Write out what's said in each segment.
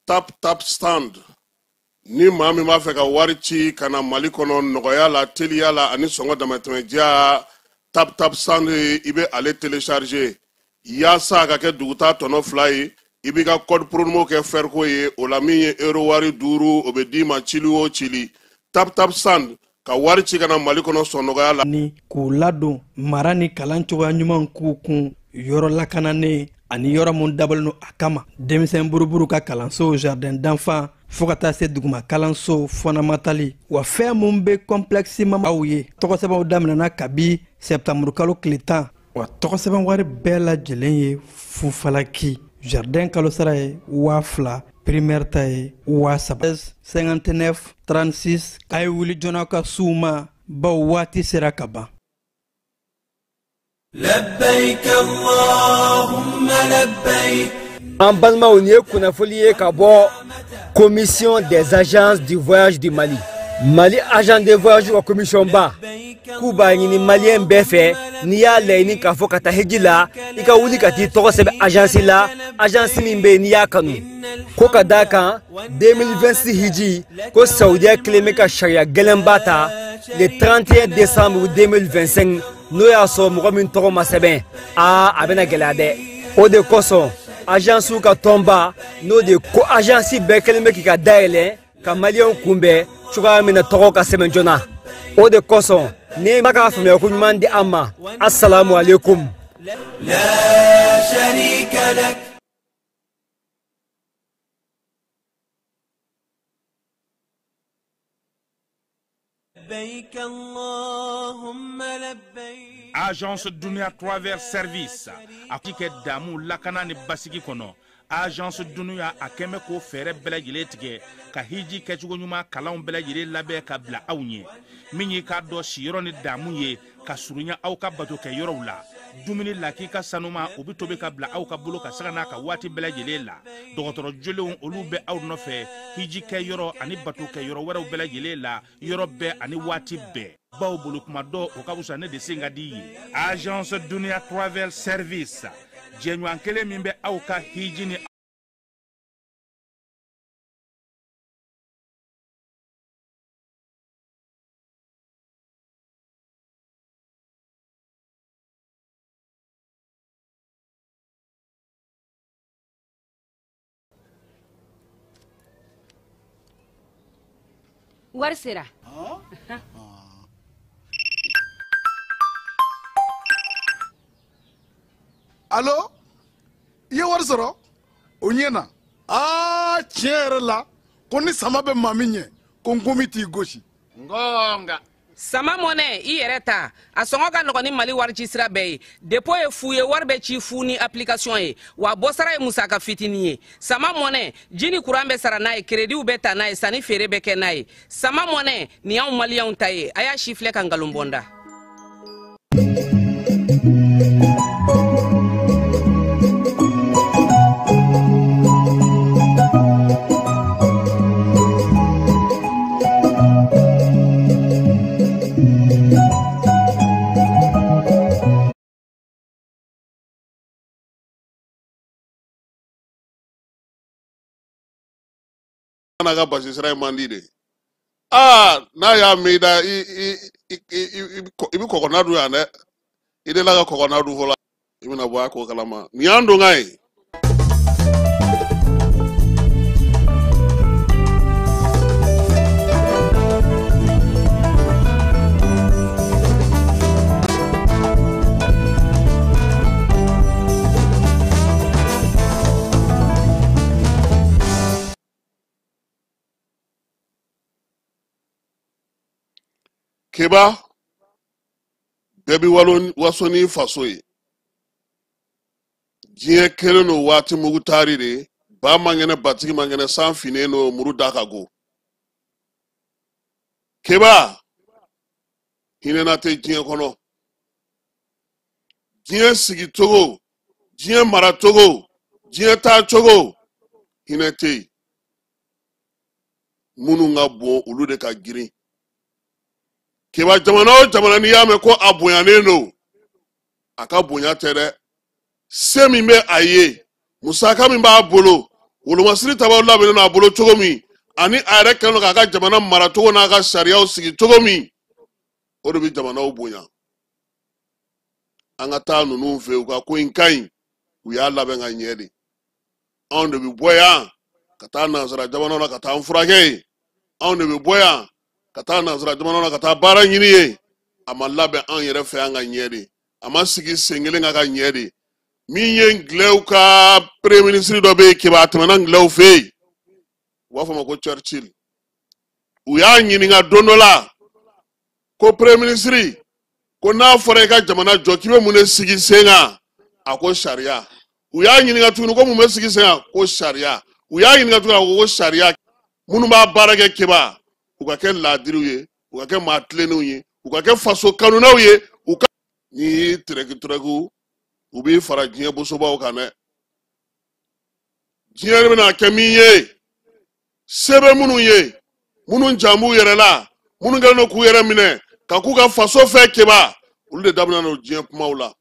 Tap Tap Stand ni maa min b'a fɛ ka wari ci ka na Mali kɔnɔ nɔgɔya la, teliya la ani sɔngɔ damatɛmɛdiya, Tap Tap Stand i bɛ ale télécharger yaasa a ka kɛ dugutaa tɔnɔ 2 ye. I b'i ka code promo kɛ Ferco ye, o la min ye euro wari 5 o bɛ d'i ma cili o cili. Tap Tap Stand ka wari ci ka na Mali kɔnɔ sɔn nɔgɔya la. Ni k'u ladon mara ni kalan cogoya ɲuman k'u kun yɔrɔ lakananen ani yɔrɔ mun dabɔlen don a kama, denmisɛn buruburu ka kalanso, jardin d'enfant, fo ka taa se duguma kalanso fɔnamatali. Wa fɛn mun bɛ complexe aw ye, tɔgɔsɛbɛnw daminɛna kabi septembre kalo tile 10, wa tɔgɔsɛbɛn wari bɛɛ lajɛlen ye fufalaki. Jardin kalo sara ye 2000, primaire ta ye 3000. 59 36. A ye wuli joona ka s'u ma, baw waati sera ka ban. لبيك اللهم لبيك. An balimaw, nin ye kunnafoli ye ka bɔ Commission des agences du voyage du Mali. Mali agent de voyage ka commission ba k'u b'a ɲini maliyɛn bɛɛ fɛ, n'i y'a laɲini k'a fɔ ka taa hiji la, i ka wuli ka t'i tɔgɔ sɛbɛn agence la, agence min bɛ yen n'i y'a kanu. Ko ka d'a kan 2026 hiji ko Saudiya kelen bɛ ka sariya gɛlɛnba ta le 31 décembre 2025, n'o y'a sɔrɔ mɔgɔ min tɔgɔ ma sɛbɛn, aa, a bɛna gɛlɛya dɛ. O de kosɔn agence ka tɔnba, n'o de ko agence bɛɛ kelen bɛ k'i ka dayɛlɛ ka maliyɛnw kunbɛn cogoya min na tɔgɔ ka sɛbɛn joona. O de kosɔn ni ma k'a faamuya ko ɲuman di an ma. Asalamu aleykum. لا شريك لك. لبيك اللهم لبيك. Agence Dunia Travel Service a kɛ damu lakana ni basigi kɔnɔ. Agence Dunia a kɛn bɛ k'o fɛɛrɛ bɛɛ lajɛlen tigɛ ka hiji kɛcogo ɲuman kalanw bɛɛ lajɛlen labɛn ka bila aw ɲɛ, min y'i k'a dɔn siyɔrɔ ni damu ye ka surunya aw ka bato kɛ yɔrɔw la, dumuni lakika sanuma o bɛ tobi ka bila aw ka bolo ka saga n'a ka waati bɛɛ lajɛlen la. Dɔgɔtɔrɔ jolenw olu bɛ aw nɔfɛ hiji kɛ yɔrɔ ani bato kɛ yɔrɔ wɛrɛw bɛɛ lajɛlen la, yɔrɔ bɛɛ ani waati bɛɛ. Baw bolo kuma dɔ o ka fisa ne de sen ka di ye. Agence Dunia Travel Service, jɛɲɔgɔn kelen min bɛ aw ka hiji ni Wari sera. Allo, i ye wari sɔrɔ o ɲɛna. Aa, tiɲɛ yɛrɛ la, ko ni sama bɛ maa min ɲɛ, ko nkomi t'i gosi. Ngonga. Sama Mɔnɛ, i yɛrɛ ta a sɔngɔ ka nɔgɔn ni Mali wari ci sira bɛɛ ye. Dépôt ye fu ye, wari bɛ ci fu ni application ye, wa bɔsara ye musaka fitinin ye. Sama Mɔnɛ, ji ni kuran bɛ sara n'a ye, créditw bɛ ta n'a ye, sanni feere bɛ kɛ n'a ye. Sama Mɔnɛ nin y'anw maliyɛnw ta ye. A y'a si filɛ ka nkalon bɔ n da. N'a ka basi sira in man di de. Aa, n'a y'a mɛn i da, i i i i i bɛ kɔgɔ na dun yan dɛ. I delila ka kɔgɔ na dun fɔlɔ, i bɛna bɔ a ko kalama. Nin y'an donkan ye. Keba bɛɛ bi waso n'i faso ye. Diɲɛ kɛlen don waati mugu taari de, ba man kɛnɛ, batigi man kɛnɛ, san finnen don, muru da ka go. Keba hinɛna tɛ diɲɛ kɔnɔ. Diɲɛ sigicogo, diɲɛ maracogo, diɲɛ taacogo, hinɛ tɛ yen. Minnu ka bon olu de ka girin. Keba jamana o jamana n'i y'a mɛn ko a bonyanen don, a ka bonya tɛ dɛ. Se min bɛ a ye, musaka min b'a bolo, wolomasiri tabaw labɛnnen don a bolo cogo min, ani a yɛrɛ kɛlen don k'a ka jamana maracogo n'a ka sariyaw sigi cogo min, o de bɛ jamanaw bonya. An ka taa ninnu fɛ, u ka ko in ka ɲi, u y'a labɛn ka ɲɛ de. Anw de bɛ bɔ yan ka taa nansara jamanaw na ka taa an furakɛ yen. Anw de bɛ bɔ yan ka taa nansara jamanaw na ka taa baara ɲini yen. A ma labɛn anw yɛrɛ fɛ yan ka ɲɛ de. A ma sigi sen kelen kan ka ɲɛ de. Min ye ngilɛw ka premier ministre dɔ bɛ yen, Keba, a tɛmɛna ngilɛw fɛ yen, u b'a fɔ a ma ko Churchill. U y'a ɲininka don dɔ la ko premier ministre, ko n'a fɔra i ka jamana jɔ k'i bɛ mun de sigi sen kan? A ko sariya. U y'a ɲininka tuguni ko mun bɛ sigi sen kan? Ko sariya. U y'a ɲininka tuguni, a ko ko sariya. Minnu b'a baara kɛ Keba, u ka kɛ laadiriw ye, u ka kɛ maa tilennenw ye, u ka kɛ faso kanunaw ye. U ka n'i y'i tɛrɛki tɛrɛku, u b'i fara diɲɛ bosobaw kan dɛ. Diɲɛ bɛna kɛ min ye, se bɛ minnu ye, minnu jan b'u yɛrɛ la, minnu kɛlen don k'u yɛrɛ minɛ ka k'u ka faso fɛ Keba, olu de daminɛ don diɲɛ kumaw la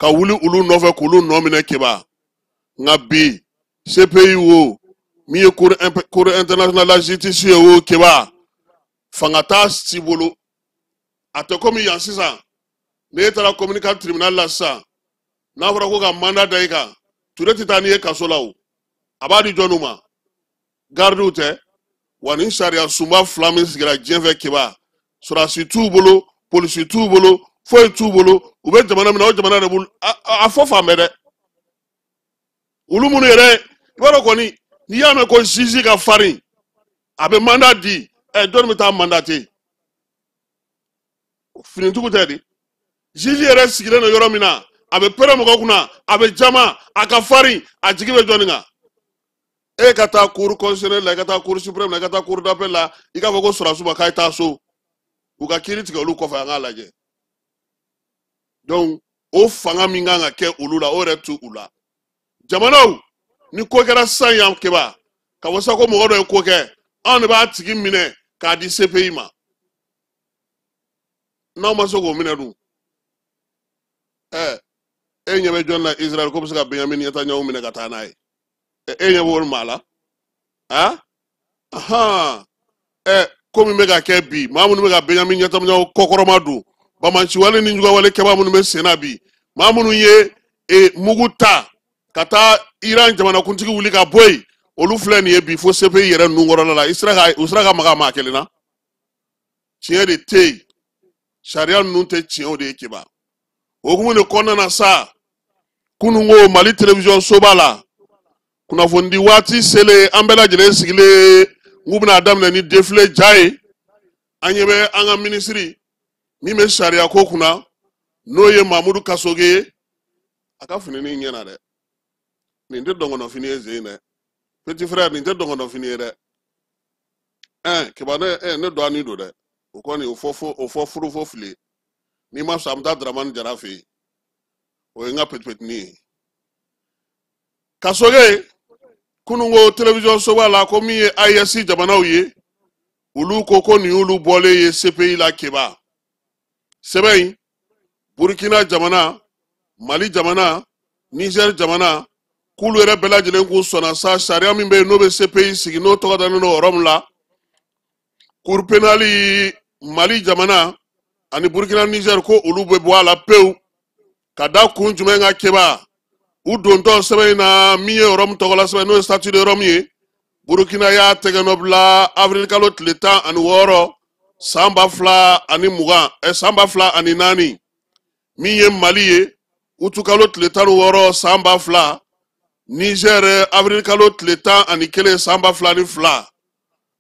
ka wuli olu nɔfɛ k'olu nɔ minɛ Keba. Nka bi CPI wo, min ye Cour internationale de la justice ye wo Keba, fanga t'a si bolo. A tɛ komi yan sisan, n'e taara commune ka tribunal la sisan, n'a fɔra ko ka mandat da i kan, Ture tɛ taa n'i ye kaso la o, a b'a di jɔnniw ma? Gardiw tɛ. Wa nin sariya sunba fila min sigira diɲɛ fɛ Keba, sɔrɔdasi t'u bolo, polisi t'u bolo, foyi t'u bolo, u bɛ jamana min na, o jamana de b'u a fɔ fan bɛɛ dɛ. Olu minnu yɛrɛ, i b'a dɔn kɔni, n'i y'a mɛn ko juge ka farin, a bɛ mandat di, jɔnni bɛ taa mandater? Finitigiw tɛ de. Juge yɛrɛ sigilen don yɔrɔ min na, a bɛ pɛrɛn mɔgɔ kunna, a bɛ jama, a ka farin, a jigi bɛ jɔnni kan? E ka taa cour constitutionnelle la, i ka taa cour suprême la, i ka taa cour d'appel la, i k'a fɔ ko sɔrɔdasiw ma k'a ye taa so, u ka kiiri tigɛ olu kɔfɛ, an k'a lajɛ. Donc o fanga min kan ka kɛ olu la, o yɛrɛ t'u la. Jamanaw ni ko kɛra sisan yan Keba, ka fɔ sisan ko mɔgɔ dɔ ye ko kɛ, anw de b'a tigi minɛ k'a di CPI ma. N'aw ma se k'o minɛ dun, e ɲɛ bɛ jɔn na Israël ko bɛ se ka Benjamin Netanyahu minɛ ka taa n'a ye? E ɲɛ b'o maa la? Ahan, ko min bɛ ka kɛ bi, maa minnu bɛ ka Benjamin Netanyahu kɔkɔrɔma don, bamaciwale ni juguwale kɛbaa minnu bɛ sen na bi, maa minnu ye mugu ta ka taa Iran jamanakuntigi wuli ka bɔ yen, olu filɛ nin ye bi fo CPI yɛrɛ nunkɔrɔla la. U sera ka maga maa kelen na. Tiɲɛ de tɛ yen, sariya ninnu tɛ tiɲɛw de ye Keba. O hukumu de kɔnɔna na sa, kununko Mali télévision soba la, kunnafonidi waati selen, an bɛɛ lajɛlen sigilen n k'u bɛna daminɛ ni défilé ja ye. An ɲɛ bɛ an ka minisiri min bɛ sariya ko kunna, n'o ye Mamudu Kasoge ye. A ka fini nin ɲɛna dɛ, nin tɛ dɔngɔnɔfini ye zen dɛ, petit frère, nin tɛ dɔngɔnɔfini ye dɛ. Keba, ne dɔgɔnin don dɛ, o kɔni o fɔ furu fo fili. N'i ma sɔn, an bɛ taa Dramani Jara fɛ yen, o ye n ka petipetinin ye. Kasoge kununko télévision soba la, ko min ye AES jamanaw ye, olu ko ko nin y'olu bɔlen ye CPI la Keba. Sɛbɛn in, Burkina jamana, Mali jamana, Niger jamana, k'olu yɛrɛ bɛɛ lajɛlen k'u sɔnna sa sariya min bɛ yen n'o bɛ CPI sigi, n'o tɔgɔ dalen don Rome la, cour pénale Mali jamana ani Burkina, Niger, ko olu bɛ bɔ a la pewu. Ka da kun jumɛn kan Keba? U dontɔ sɛbɛn in na, min ye Rome tɔgɔla sɛbɛn, n'o ye statut de Rome ye, Burkina y'a tɛgɛ nɔ bila avril kalo tile 16 san 2020, san 2004. Min ye Mali ye, utu kalo tile 16 san 2000. Niger, avril kalo tile 11 san 2002.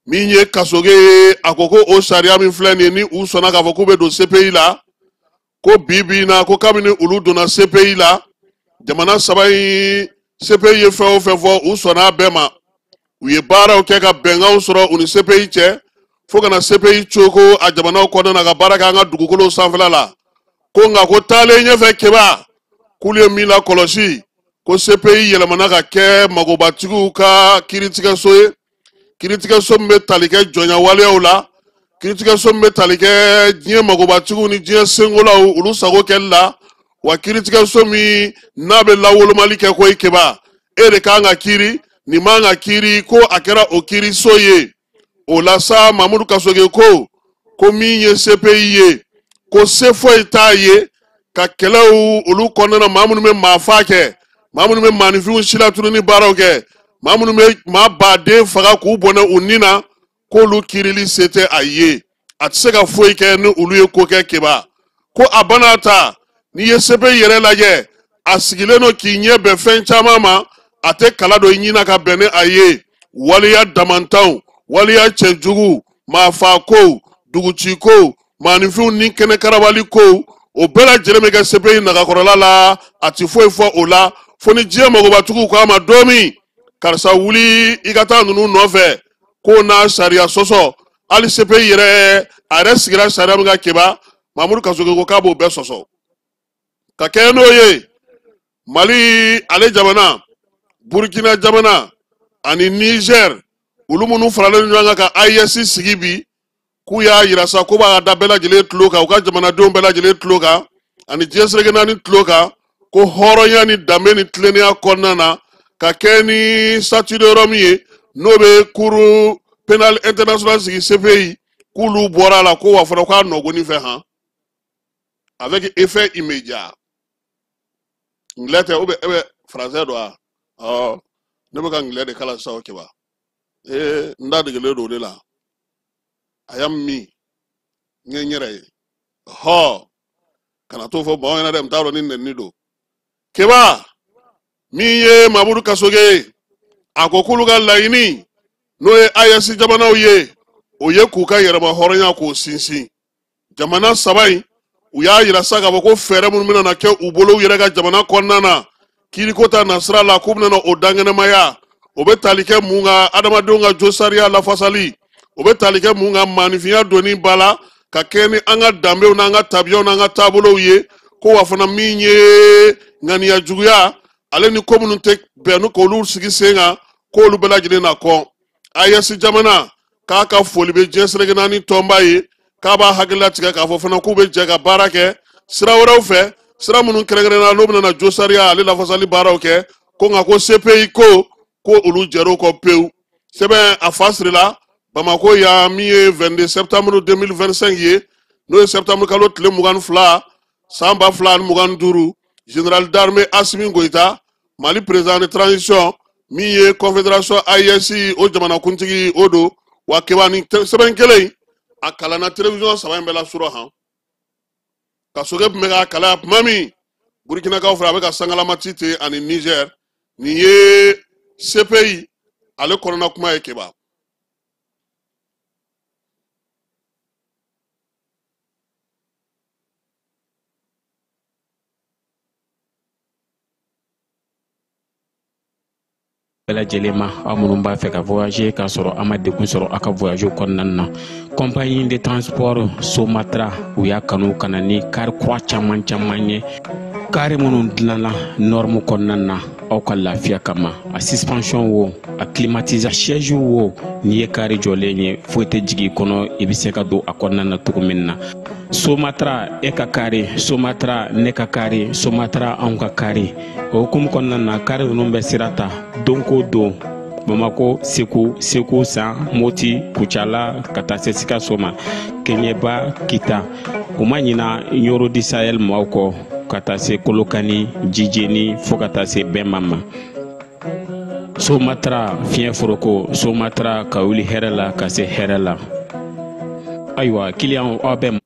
Min ye Kasoge ye, a ko ko o sariya min filɛ nin ye, ni u sɔnna k'a fɔ k'u bɛ don CPI la, ko bi bi in na, ko kabini olu donna CPI la, jamana saba in CPI ye fɛn o fɛn fɔ, u sɔnna a bɛɛ ma. U ye baaraw kɛ ka bɛnkanw sɔrɔ u ni CPI cɛ, fo ka na CPI coko a jamanaw kɔnɔna na ka baara kɛ an ka dugukolow sanfɛla la. Ko nka ko taalen ɲɛfɛ Keba, k'olu ye min lakɔlɔsi, ko CPI yɛlɛmana ka kɛ magobatigiw ka kiiritigɛso ye, kiiritigɛso min bɛ tali kɛ jɔnya waleyaw la, kiiritigɛso min bɛ tali kɛ diɲɛ magobatigiw ni diɲɛ senkolaw olu sago kɛli la, wa kiiritigɛso min n'a bɛ lawolomali kɛ koyi Keba, e de kan ka kiiri, nin man ka kiiri, ko a kɛra o kiiriso ye. O la sa, Mamudu Kasoge ko min ye CPI ye, ko se foyi t'a ye ka kɛlɛw olu kɔnɔna na, maa minnu bɛ maa fa kɛ, maa minnu bɛ maaninfinw silatununi baaraw kɛ, maa minnu bɛ maa baden faga k'u bɔnɛ u ni na, k'olu kiirili se tɛ a ye, a tɛ se ka foyi kɛ ni olu ye ko kɛ Keba. Ko a bana ta, n'i ye CPI yɛrɛ lajɛ, a sigilen don k'i ɲɛ bɛn fɛn caman ma, a tɛ kala don i ɲin na ka bɛn ni a ye. Waleya damantanw, waleya cɛjugu, maafa kow, duguci kow, maaninfinw ni kɛnɛ karabali kow, o bɛɛ lajɛlen bɛ kɛ CPI nagakɔrɔla la, a ti foyi fɔ o la, fo ni diɲɛ magobatigiw k'a ma don min, karisa wuli i ka taa ninnu nɔfɛ, k'o n'a sariya sɔsɔ. Hali CPI yɛrɛ, a yɛrɛ sigira sariya min kan Keba, Mamudu Kasoge ko k'a b'o bɛɛ sɔsɔ. Ka kɛɲɛ n'o ye, Mali ale jamana, Burkina jamana ani Niger, olu minnu faralen ɲɔgɔn kan ka AES sigi bi, k'u y'a yira sa ko b'a da bɛɛ lajɛlen tulo kan, u ka jamanadenw bɛɛ lajɛlen tulo kan ani diɲɛ seleke naani tulo kan, ko hɔrɔnya ni danbe ni tilennenya kɔnɔna na, ka kɛ ni statut de Rome ye, n'o bɛ cour pénal international sigi CPI, k'olu bɔra a la, ko wa fana k'a nɔgɔni fɛ han, avec effet immédiat. Anglais tɛ ou bien e bɛ français don wa? Ɔ, ne bɛ ka anglais de kalan sisan o Keba. Ee, n da degelen don o de la. A y'a min n ye n yɛrɛ ye hɔ, kana t'o fɔ maaw ɲɛna dɛ, n t'a dɔn ni nɛni don. Keba, min ye Mamudu Kasoge ye, a ko k'olu ka laɲini, n'o ye AES jamanaw ye, o ye k'u ka yɛrɛma hɔrɔnya k'o sinsin. Jamana saba in, u y'a yira sa k'a fɔ ko fɛɛrɛ minnu bɛna kɛ u bolo u yɛrɛ ka jamana kɔnɔna na kiiriko ta nasira la, k'u bɛna o dankɛnɛmaya, o bɛ tali kɛ mun kan? Adamadenw ka josariya lafasali, o bɛ tali kɛ mun kan? Maaninfinya donni ba la ka kɛ ni an ka danbew n'an ka tabiyaw n'an ka taabolow ye. Ko wa fana min ye ŋaniya juguya ale ni ko minnu tɛ bɛn ni k'olu sigi sen kan, k'olu bɛɛ lajɛlen na kɔn. AES jamana k'a ka foli bɛ diɲɛ seleke naani tɔnba ye, k'a b'a hakili latigɛ k'a fɔ fana k'u bɛ jɛ ka baara kɛ sira wɛrɛw fɛ, sira minnu kɛrɛnkɛrɛnnenya n'u bɛna na josariya ale lafasali baaraw kɛ. Ko nka ko CPI ko olu jɛr'o kɔ pewu. Sɛbɛn a fa sirila Bamako yan, min ye 22 septembre 2025 ye, n'o ye septembre kalo tile 22 san 2025, général d'armée Assimi Goïta, Mali président de transition, min ye confédération AES o jamanakuntigi o don. Wa Keba, ni sɛbɛn kelen in a kalanna télévision saba in bɛɛ la surɔ han. Kasoge tun bɛ k'a kalan tuma min, Burkinakaw fɛ a bɛ ka sangalama ci ten ani Niger. Nin ye CPI ale kɔnɔna kuma ye Keba. Bɛɛ lajɛlen ma, aw minnu b'a fɛ ka voyager k'a sɔrɔ a ma degun sɔrɔ aw ka voyage kɔnɔna na, compagnie de transport Somatra, u y'a kanu ka na ni car kura caman caman ye, car minnu dilanna norme kɔnɔna na aw ka lafiya kama. A suspension wo, a climatisation, siège wo, n'i ye car jɔlen ye, foyi tɛ jigin i kɔnɔ, i bɛ se ka don a kɔnɔna na cogo min na. Somatra, e ka car Somatra, ne ka car Somatra, anw ka car. O hukumu kɔnɔna na, car ninnu bɛ sira ta don ko don, Bamako, Segu, Segu San, Moti, Kucala, ka taa se Sikaso ma, Keɲɛba, Kita. U ma ɲina Ɲoro du Sahel maaw kɔ, ka taa se Kolokani, Jijeni, fo ka taa se Bɛnba ma. Somatra, fiɲɛ foroko Somatra, ka wuli hɛrɛ la ka se hɛrɛ la. Ayiwa, kiliyanw, aw bɛ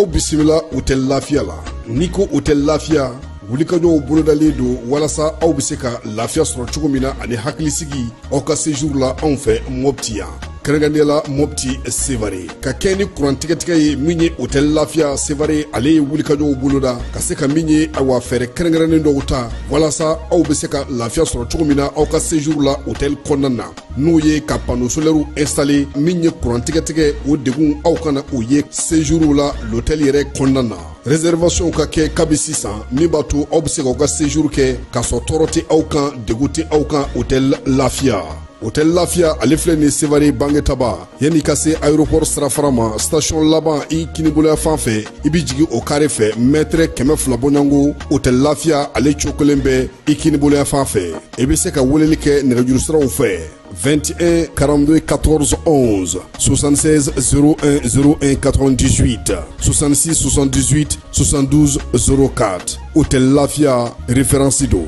Aw bisimila Hôtel Lafiya la. N'i ko Hôtel Lafiya, wulikajɔw bolodalen don walasa aw bɛ se ka lafiya sɔrɔ cogo min na ani hakilisigi aw ka séjour la anw fɛ Mopti yan, kɛrɛnkɛrɛnnenya la Mopti Sevare. Ka kɛ ni kuran tigɛtigɛ ye, min ye Hôtel Lafiya Sevare, ale ye wulikajɔw boloda ka se ka min ye, ayiwa, fɛɛrɛ kɛrɛnkɛrɛnnen dɔw ta walasa aw bɛ se ka lafiya sɔrɔ cogo min na aw ka séjour la hôtel kɔnɔna na, n'o ye ka panneau solaire installé. Min ye kuran tigɛtigɛ, o degun aw kana o ye séjour la l'hôtel yɛrɛ kɔnɔna na. Réservation ka kɛ kabi sisan, min b'a to aw bɛ se k'aw ka séjour kɛ k'a sɔrɔ tɔɔrɔ tɛ aw kan, degun tɛ aw kan. Hôtel Lafiya, Hôtel Lafiya, ale filɛ nin Sevare Bangetaba, yanni ka se aéroport sirafara ma, station laban i kiniboloya fan fɛ, i bɛ jigin o carré fɛ, mètre 200 bɔɲɔgɔnko, Hôtel Lafiya ale cokolen bɛ i kiniboloya fan fɛ. I bɛ se ka weleli kɛ nɛgɛjuru siraw fɛ: 21 42 14 11, 76 01 01 98, 66 78 72 04. Hôtel Lafia, référence do.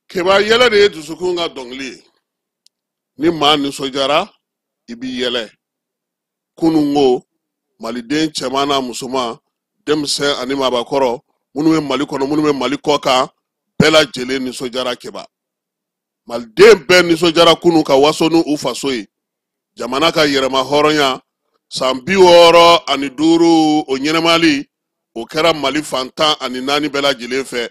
Keba, yɛlɛ de ye dusukun ka dɔnkili ye. Ni maa nisɔndiyara, i b'i yɛlɛ. Kunun ko maliden cɛman n'a musoman, denmisɛn ani maabakɔrɔ, minnu bɛ Mali kɔnɔ, minnu bɛ Mali kɔ kan, bɛɛ lajɛlen nisɔndiyara. Keba, maliden bɛɛ nisɔndiyara kunun ka waso ni u faso ye. Jamana ka yɛrɛma hɔrɔnya san 65, o ɲɛnɛmali o kɛra Mali fan 14 bɛɛ lajɛlen fɛ.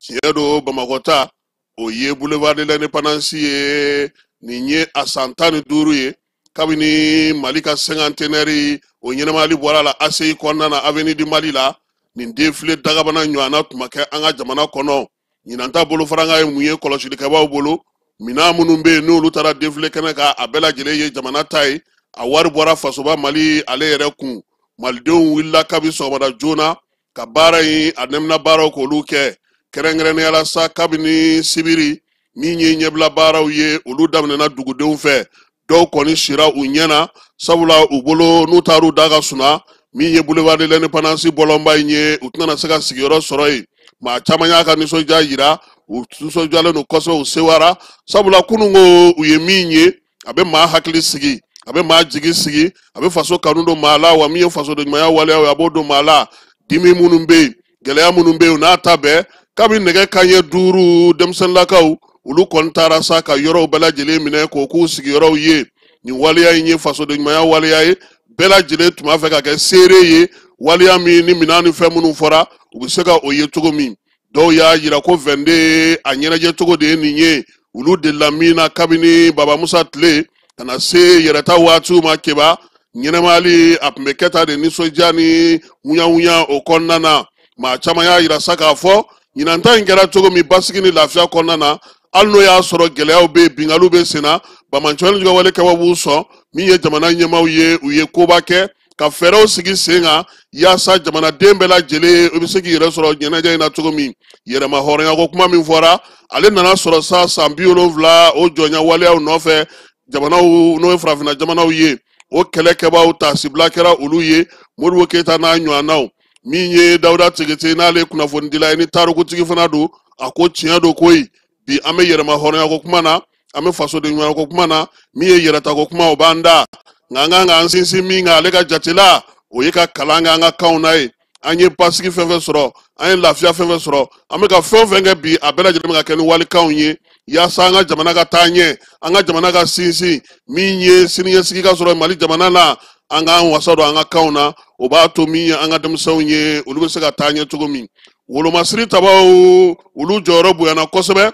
Tiɲɛ don, Bamakɔ ta, o ye Boulevard de l'Indépendance ye. Nin ye a san 15 ye kabini Mali ka cinquantenaire o ɲɛnɛmayali bɔra la ACI kɔnɔna na, Avenue du Mali la. Nin défilé dagabana ɲɔgɔnna tun ma kɛ an ka jamana kɔnɔ. Ɲinan ta bolofaranga ye mun ye kɔlɔsilikɛbaaw bolo? Minan minnu bɛ yen, n'olu taara défilé kɛnɛ kan, a bɛɛ lajɛlen ye jamana ta ye, a wari bɔra fasoba Mali ale yɛrɛ kun. Malidenw wulila kabi sɔgɔmada joona ka baara in a nɛmina baaraw k'olu kɛ, kɛrɛnkɛrɛnnenya la sa kabini sibiri. Min ye ɲɛbila baaraw ye, olu daminɛna dugudenw fɛ. Dɔw kɔni sira u ɲɛna, sabula u bolo n'u taar'u da ka suna min ye Boulevard de l'Indépendance bɔlɔnba in ye, u tɛna se ka sigiyɔrɔ sɔrɔ yen. Maa caman y'a ka nisɔndiya yira, u nisɔndiyalen don kosɛbɛ, u sewara, sabula kunun ko u ye min ye, a bɛ maa hakili sigi, a bɛ maa jigi sigi, a bɛ faso kanu don maa la, wa min ye fasoden ɲumanya waleyaw ye, a b'o don maa la. Dimi minnu bɛ yen, gɛlɛya minnu bɛ yen, n'a ta bɛɛ, kabini nɛgɛ kanɲɛ 5, denmisɛnninlakaw olu kɔni taara sa ka yɔrɔw bɛɛ lajɛlen minɛ k'o k'u sigiyɔrɔw ye. Nin waleya in ye fasoden ɲumanya waleya ye. Bɛɛ lajɛlen tun b'a fɛ ka kɛ seere ye waleya min ni minɛn ni fɛn minnu fɔra, u bɛ se ka o ye cogo min. Dɔw y'a yira ko 22 a ɲɛnajɛ cogo de ye nin ye, olu delila min na kabini Baba Musa tile ka na se yɛrɛta waatiw ma. Keba, ɲɛnɛmayali a tun bɛ kɛ tan de, nisɔndiya ni wuɲawuɲa o kɔnɔna na. Maa caman y'a yira sa k'a fɔ ɲinan ta in kɛra cogo min basigi ni lafiya kɔnɔna na, hali n'o y'a sɔrɔ gɛlɛyaw bɛ yen, binkaliw bɛ sen na, banbaanciwale wale kɛbaw b'u sɔn. Min ye jamana ɲɛmaaw ye, u ye koba kɛ ka fɛɛrɛw sigi sen kan yaasa jamanaden bɛɛ lajɛlen i bɛ se k'i yɛrɛ sɔrɔ ɲɛnajɛ in na cogo min. Yɛrɛma hɔrɔnya ko kuma min fɔra, ale nana sɔrɔ sa san 70 o jɔnya waleyaw nɔfɛ jamanaw, n'o ye farafinna jamanaw ye, o kɛlɛkɛbaaw taasibila kɛra olu ye, Modibo Keyita n'a ɲɔgɔnnaw. Min ye Dawuda Tegete, n'ale kunnafonidila ye ni tarikutigi fana don, a ko tiɲɛ don koyi, bi an bɛ yɛrɛma hɔrɔnya ko kuma na, an bɛ fasoden ɲumanya ko kuma na, min ye yɛrɛtako kuma, o b'an da, nka an kan k'an sinsin min kan, ale ka jate la, o ye ka kalan kɛ an ka kanw na ye. An ye basigi fɛn fɛn sɔrɔ, an ye lafiya fɛn fɛn sɔrɔ, an bɛ ka fɛn o fɛn kɛ bi, a bɛɛ lajɛlen bɛ ka kɛ ni walikanw ye yaasa an ka jamana ka taa ɲɛ, an ka jamana ka sinsin, min ye siniɲɛsigi ka sɔrɔ Mali jamana la. An k'an wasa don an ka kanw na, o b'a to min ye an ka denmisɛnw ye, olu bɛ se ka taa ɲɛ cogo min. Wolomasiri tabaw, olu jɔyɔrɔ bonyana kosɛbɛ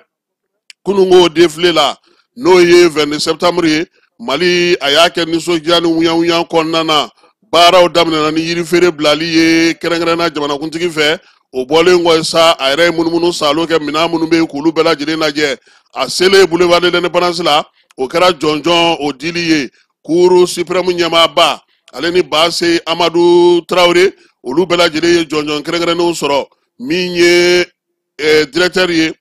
kununko défilé la, n'o ye 22 septembre ye. Mali a y'a kɛ nisɔndiya ni wuyanwuyan kɔnɔna na. Baaraw daminɛna ni yirifeere bilali ye kɛrɛnkɛrɛnna jamanakuntigi fɛ. O bɔlen kɔ sa, a yɛrɛ ye munumunu salo kɛ, minɛn minnu bɛ yen k'olu bɛɛ lajɛlen lajɛ. A selen Boulevard de l'Indépendance la, o kɛra jɔnjɔn o dili ye. Cour suprême ɲɛmaaba, ale ni Baase Amadu Tarawele, olu bɛɛ lajɛlen ye jɔnjɔn kɛrɛnkɛrɛnnenw sɔrɔ. Min ye directeur ye,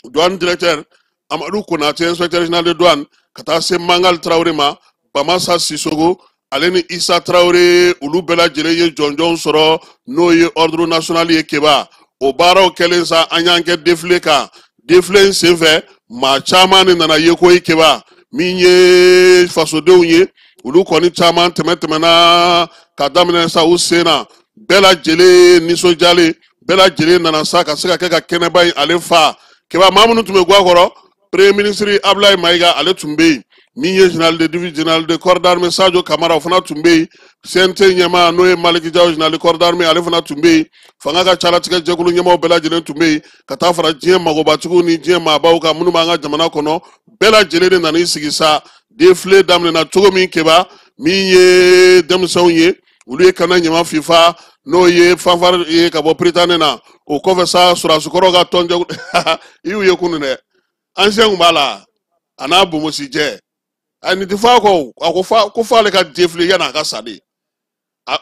douane directeur Amadu Konate, inspecteur général de douane, ka taa se Mangal Tarawele ma, Bamasa Sisogo, ale ni Isa Tarawele, olu bɛɛ lajɛlen ye jɔnjɔn sɔrɔ, n'o ye ordre national ye. Keba, o baaraw kɛlen sa, an y'an kɛ défilé kan. Défilé in senfɛ, Maa caman de nana ye koyi Keba, min ye fasodenw ye, olu kɔni caman tɛmɛna ka daminɛ sa u sen na, bɛɛ lajɛlen nisɔndiyalen, bɛɛ lajɛlen nana sa ka se ka kɛ ka kɛnɛba in ale fa. Keba, maa minnu tun bɛ guwa kɔrɔ, premier ministre Abdoulaye Maïga ale tun bɛ yen, min ye général de division, général de corps d'armée Sadio Kamara, o fana tun bɛ yen, CNT ɲɛmaa n'o ye Malick Diaw, général de corps d'armée, ale fana tun bɛ yen, fanga ka calatigɛ jɛkulu ɲɛmaaw bɛɛ lajɛlen tun bɛ yen, ka taa fara diɲɛ magobatigiw ni diɲɛ maabaw kan minnu b'an ka jamana kɔnɔ, bɛɛ lajɛlen de nana i sigi sa. Défilé daminɛna cogo min Keba, min ye denmisɛnw ye, olu ye kana ɲama fifa, n'o ye fanfare ye ka bɔ Prytanée na. O kɔfɛ sa, sɔrɔdasikɔrɔw ka tɔnjɛkulu i y'u ye kunun dɛ, ancien kun b'a la a n'a bonbonsijɛ, a nin tɛ fɔ a kɔ, a ko fa ko f'ale ka défilé yanni a ka sa de.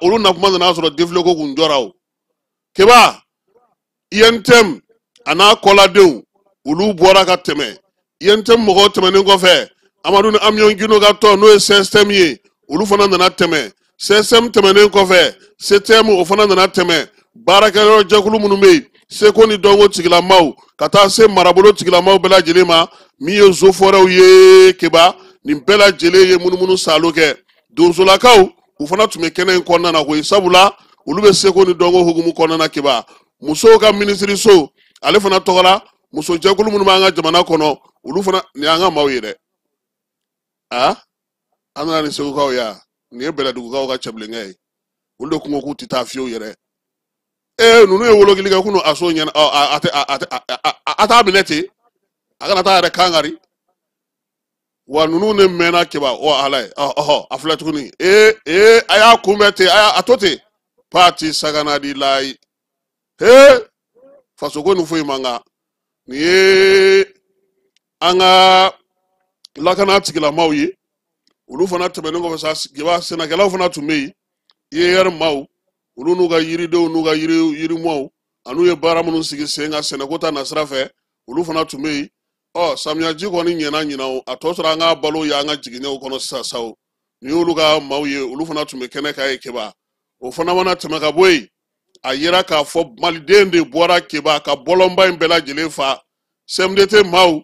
Olu na kuma nana sɔrɔ défilé ko kun jɔra o. Keba, UNTM a n'a kɔladenw olu bɔra ka tɛmɛ. UNTM mɔgɔw tɛmɛnen kɔfɛ, Amadu ni Amion Guindo ka tɔn n'o ye CSTM ye, olu fana nana tɛmɛ. CSTM tɛmɛnen kɔfɛ, CTM o fana nana tɛmɛ. Baarakɛyɔrɔ jɛkulu minnu bɛ yen, seko ni dɔnko tigilamaw ka taa se marabolo tigilamaw bɛɛ lajɛlen ma, min ye zofɔrɛw ye Keba, nin bɛɛ lajɛlen ye munumunu salo kɛ. Donsolakaw u fana tun bɛ kɛnɛ in kɔnɔna na koyi, sabula olu bɛ seko ni dɔnko hukumu kɔnɔna na Keba. Musow ka minisiriso ale fana tɔgɔ la, musojɛkulu minnu b'an ka jamana kɔnɔ, olu fana nin y'an ka maaw ye dɛ. An nana ni segukaw ye, nin ye bɛlɛdugukaw ka cɛbilenkɛ ye, olu de kun ko k'u tɛ taa fiyewu yɛrɛ. Ninnu ye wolokili kɛ kunun a so ɲɛna, a tɛ a t'a minɛ ten, a kana taa yɛrɛ kan kari. Wa ninnu ne mɛnna Keba, ɔ ala ye, ɔhɔ a filɛ tuguni. A y'a kunbɛn ten, a y'a to ten, pati sagana di layi. Fasoko nin foyi man kan. Nin ye an ka lakana tigilamaw ye, olu fana tɛmɛnen kɔfɛ sa, Keba sɛnɛkɛlaw fana tun bɛ yen, IER maaw, olu n'u ka yiridenw n'u ka yirimɔw an'u ye baara minnu sigi sen kan sɛnɛko ta nasira fɛ, olu fana tun bɛ yen. Samiyaji kɔni ɲɛna ɲinan o, a tɔ sɔrɔ an ka balo ye an ka jiginɛw kɔnɔ sisan sa o. Nin y'olu ka maaw ye, olu fana tun bɛ kɛnɛ kan ye Keba. O fana mana tɛmɛ ka bɔ yen, a yira k'a fɔ maliden de bɔra Keba ka bɔlɔnba in bɛɛ lajɛlen fa. CMDT maaw,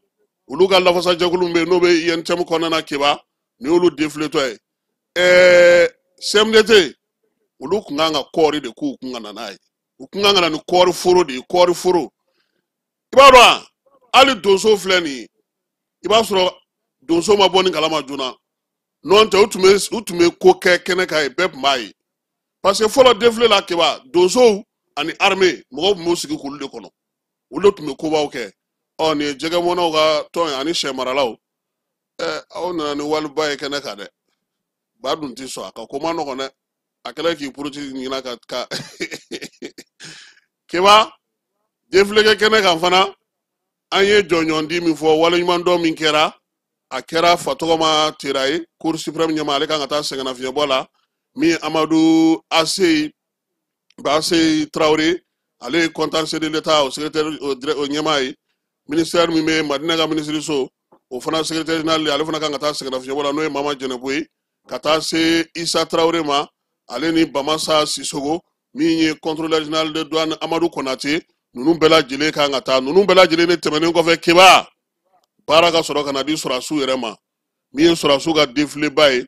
olu ka lafasajɛkulu bɛ yen n'o bɛ UNTM kɔnɔna na Keba, nin y'olu defiletɔ ye. CMDT olu kun kan ka kɔɔri de k'u kun ka na n'a ye, u kun kan ka na ni kɔɔri foro de ye, kɔɔri foro. I b'a dɔn hali donso filɛ nin ye, i b'a sɔrɔ donso ma bɔ ni kalama joona, n'o tɛ u tun bɛ ko kɛ kɛnɛ kan yen, bɛɛ tun b'a ye. Parce que fɔlɔ défilé la Keba, donsow ani armée mɔgɔw tun b'u sigi k'olu de kɔnɔ, olu de tun bɛ kobaw kɛ. Nin ye jɛgɛmɔnnaw ka tɔn ye ani sɛ maralaw. Aw nana ni waliba ye kɛnɛ kan dɛ, ba dun ti sɔn a ka ko ma nɔgɔn dɛ, a kɛlen k'i puruti ɲina ka Keba défilé kɛ kɛnɛ kan fana. An ye jɔnjɔn min fɔ, waleɲumandɔn min kɛra, a kɛra Fatɔgɔma Tera ye, Cour suprême ɲɛmaa, ale kan ka taa sɛgɛnnafiɲɛbɔ la, min Amadu Ase Traoré, ale ye contentieux de l'État o secrétaire o ɲɛmaa ye, ministère min bɛ Madinɛ ka minisiriso, o fana secrétaire général, ale fana kan ka taa sɛgɛnnafiɲɛbɔ la, n'o ye Mama Jɛnɛbo ye, ka taa se Isa Traoré ma, ale ni Bamasa Sisogo, min ye contrôleur général de douane Amadu Konate, ninnu bɛɛ lajɛlen kan ka taa. Ninnu bɛɛ lajɛlen de tɛmɛnen kɔfɛ Keba, baara ka sɔrɔ ka na di sɔrɔdasiw yɛrɛ ma, min ye sɔrɔdasiw ka défilé-ba ye,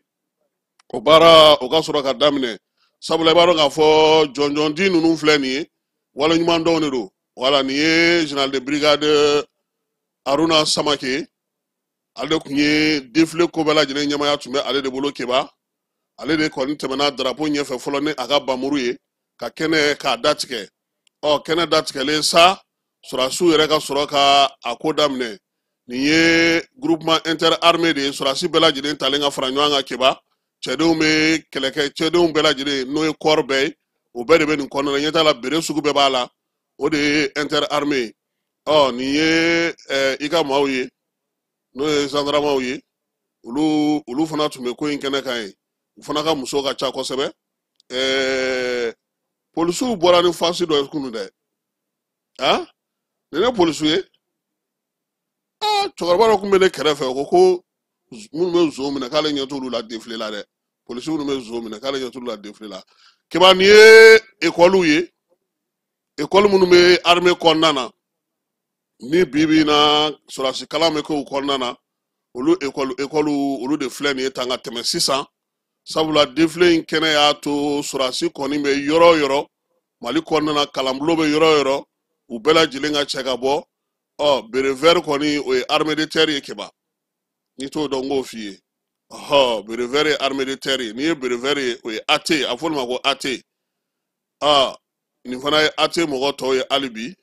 o baara o ka sɔrɔ ka daminɛ. Sabula i b'a dɔn k'a fɔ jɔnjɔndi ninnu filɛ nin ye, waleɲumandɔnw de don. Wala nin ye général de brigade Aruna Samake, ale tun ye défilé ko bɛɛ lajɛlen ɲɛmaaya tun bɛ ale de bolo Keba. Ale de kɔni tɛmɛna drapeau ɲɛfɛ fɔlɔ ni a ka bamuru ye ka kɛnɛ k'a datigɛ. Kɛnɛ datigɛlen sa, sɔrɔdasiw yɛrɛ ka sɔrɔ ka a ko daminɛ. Nin ye groupement interarmé de ye, sɔrɔdasi bɛɛ lajɛlen talen ka fara ɲɔgɔn kan Keba. Cɛdenw bɛ kɛlɛkɛ cɛdenw bɛɛ lajɛlen n'o ye kɔɔri bɛɛ ye, o bɛɛ de bɛ nin kɔnɔna na. Ɲɛ t'a la, bere sugu bɛɛ b'a la, o de ye interarmé ye. Nin ye i ka maaw ye, n'o ye zandaramaw ye, olu fana tun bɛ ko in kɛnɛ kan yen. U fana ka musow ka ca kosɛbɛ. Polisiw bɔra ni fasi dɔ ye kunun dɛ. Nin ye polisiw ye. Cɛkɔrɔba dɔ tun bɛ ne kɛrɛfɛ, o ko minnu bɛ zon minɛ k'ale ɲɛ t'olu la défilé la dɛ. Polisiw minnu bɛ zon minɛ k'ale ɲɛ t'olu la défilé la. Keba, nin ye ekɔliw ye, ekɔli minnu bɛ armée kɔnɔna na, Ni bi bi in na sɔrɔdasi kalan bɛ kɛ u kɔnɔna na, olu ekɔliw olu de filɛ nin ye tan ka tɛmɛ sisan, sabula défilé in kɛnɛ y'a to sɔrɔdasi kɔni bɛ yɔrɔ o yɔrɔ Mali kɔnɔna na, kalanbulon bɛ yɔrɔ o yɔrɔ, u bɛɛ lajɛlen ka cɛ ka bɔ. Ɔ, béret vert kɔni, o ye armée de terre ye. Keba, n'i t'o dɔn, n k'o f'i ye. Ɔhɔ, béret vert ye armée de terre ye. N'i ye béret vert ye, o ye AT, a fɔ olu ma ko AT. Ɔ, nin fana ye AT mɔgɔ tɔw ye hali bi,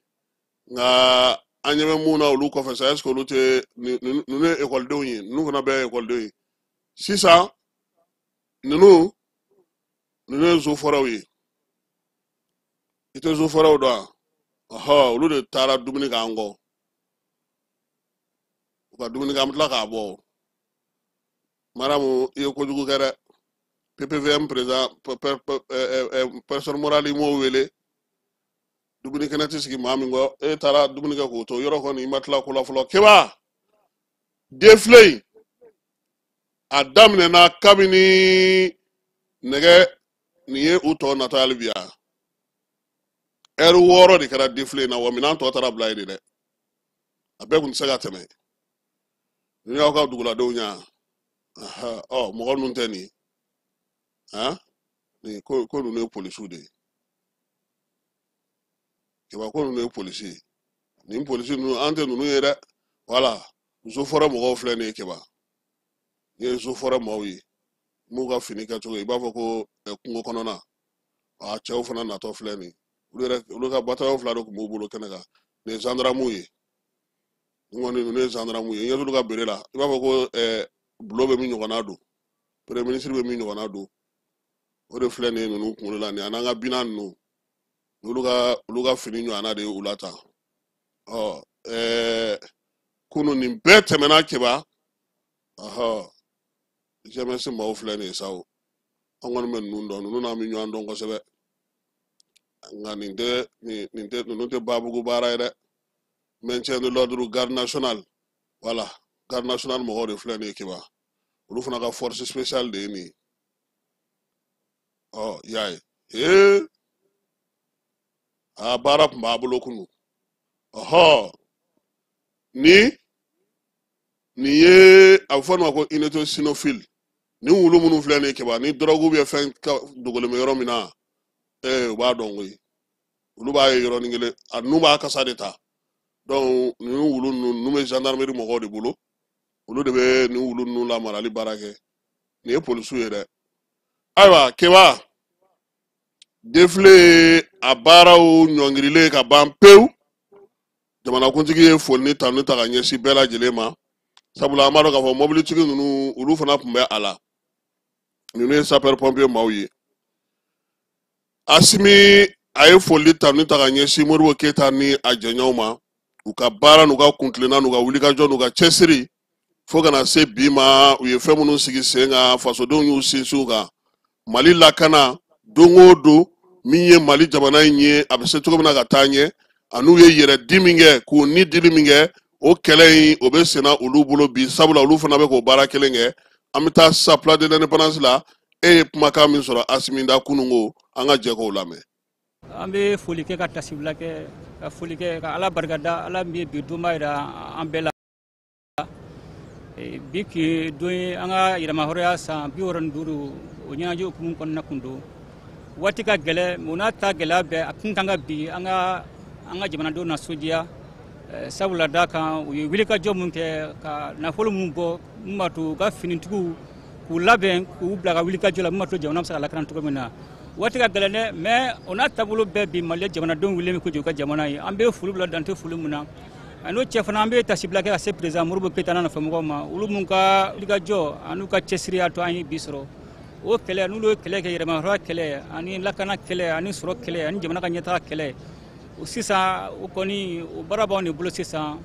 nka an ɲɛ bɛ mun na olu kɔfɛ sa, est ce que olu tɛ ninnu ye ekɔlidenw ye? Ninnu fana bɛɛ ye ekɔlidenw ye sisan. Ninnu ye zofɔrɛw ye. I tɛ zofɔrɛw dɔn wa? Ɔhɔ, olu de taara dumuni k'an kɔ, u ka dumuni kɛ, an bɛ tila k'a bɔ. Maramu, i ye kojugu kɛ dɛ. PPVM président, personne morale, i m'o wele. Dumuni kɛnɛ tɛ sigi maa min kɔ, e taara dumuni kɛ k'o to yɔrɔ kɔni, i ma tila ko la fɔlɔ. Keba, défilé in a daminɛna kabini nɛgɛ nin ye u tɔ natɔ hali bi yan. Ɛri 6 de kɛra défilé in na wa. Minɛn tɔ taara bila yen de dɛ, a bɛɛ kun tɛ se ka tɛmɛ. Ninnu y'aw ka duguladenw ɲa. Ɔ, mɔgɔ ninnu tɛ nin ye han, nin ko ko ninnu ye polisiw de ye. Keba, ko ninnu ye polisi ye. Nin polisi ninnu, an tɛ ninnu ye dɛ. Wala zofɔrɛ mɔgɔw filɛ nin ye. Keba, nin ye zofɔrɛ maaw ye, m'u ka fini kɛcogo ye, i b'a fɔ ko kungo kɔnɔna. A cɛw fana natɔ filɛ nin ye, olu yɛrɛ, olu ka bataillon 2 de tun b'u bolo kɛnɛ kan. Nin ye gendarmew ye. Nin kɔni, ninnu ye gendarmew ye. I ɲɛ t'olu ka bere la, i b'a fɔ ko bulon bɛ min ɲɔgɔnna don, premier ministre bɛ min ɲɔgɔnna don, o de filɛ nin ye ninnu kunkolo la. Nin an'an ka bina ninnu, olu ka fini ɲɔgɔnna de ye u la tan. Ɔ, kunu nin bɛɛ tɛmɛna. Keba, ɔhɔ, GMS maaw filɛ nin ye sa. O an kɔni bɛ ninnu dɔn, ninnu n'an bɛ ɲɔgɔn dɔn kosɛbɛ, nka nin tɛ nin tɛ ninnu tɛ babugu baara ye dɛ. Maintien de l'ordre, garde nationale, voilà, garde nationale mɔgɔw de filɛ nin ye. Keba, olu fana ka force spéciale de ye nin ye. Ɔ, y'a ye, ee, a baara tun b'a bolo kunu. Ɔhɔ, nin ye a bɛ fɔ nin ma ko unité cynophile. Ni wulu minnu filɛ nin ye, Keba, ni dɔrɔgu bɛ fɛn dogolen bɛ yɔrɔ min na, ee, u b'a dɔn koyi. Olu b'a ye yɔrɔnin kelen, a ninnu b'a kasa de ta. Donc nin wulu ninnu bɛ gendarmerie mɔgɔw de bolo, olu de bɛ nin wulu ninnu lamarali baara kɛ. Nin ye polisiw ye dɛ. Ayiwa Keba, défilé a baaraw ɲɔngirilen ka ban pewu, jamanakuntigi ye foli ni tanu ta ka ɲɛsin bɛɛ lajɛlen ma, sabula an b'a dɔn k'a fɔ mobilitigi ninnu, olu fana tun bɛ a la. Ninnu ye sapeur pompier maaw ye. Asimi a ye foli tanu ta ka ɲɛsin Modibo Keyita ni a jɛɲɔgɔnw ma, u ka baara n'u ka kuntilenna n'u ka wulikajɔ n'u ka cɛsiri fo kana se bi ma. U ye fɛn minnu sigi sen kan, fasodenw y'u sinsin u kan. Mali lakana don o don, min ye Mali jamana in ye, a bɛ se cogo min na ka taa ɲɛ, an'u ye yɛrɛ di min kɛ, k'u ni dili min kɛ, o kɛlɛ in o bɛ senna olu bolo bi, sabula olu fana bɛ k'o baara kelen kɛ. An bɛ taa sisan place de l'Indépendance la. E ye kumakan min sɔrɔ Asimi da kununko, an ka jɛ k'o lamɛn. An bɛ foli kɛ, ka tasibila kɛ, ka foli kɛ, ka Ala barikada, Ala min ye bi donba yira an bɛɛ la. Bi ki don ye an ka yɛrɛmahɔrɔnya san 65, o ɲɛnajɛ hukumu kɔnɔna kun don. Waati ka gɛlɛ, o n'a ta gɛlɛya bɛɛ, a kun kan ka bi an ka jamanadenw nasɔndiya, sabula da kan u ye wulikajɔ mun kɛ, ka nafolo mun bɔ, mun b'a to u ka finitigiw k'u labɛn, k'u bila ka wulikajɔ la, mun b'a to jamana bɛ se ka lakana cogo min na. Waati ka gɛlɛn dɛ, mais o n'a taabolo bɛɛ, bi Mali jamanadenw wulilen bɛ kojugu ka jamana ye. An bɛ foli bila dante foli mun na, a n'o cɛ fana, an bɛ tasibila kɛ ka se président Modibo Keyita n'a nɔfɛmɔgɔw ma, olu mun ka wulikajɔ an'u ka cɛsiri y'a to an ye bi sɔrɔ. O kɛlɛ, n'olu ye kɛlɛ kɛ, yɛrɛmahɔrɔnya kɛlɛ ani lakana kɛlɛ ani sɔrɔ kɛlɛ ani jamana ka ɲɛtaga kɛlɛ, o sisan o kɔni, o baara b'anw de bolo sisan.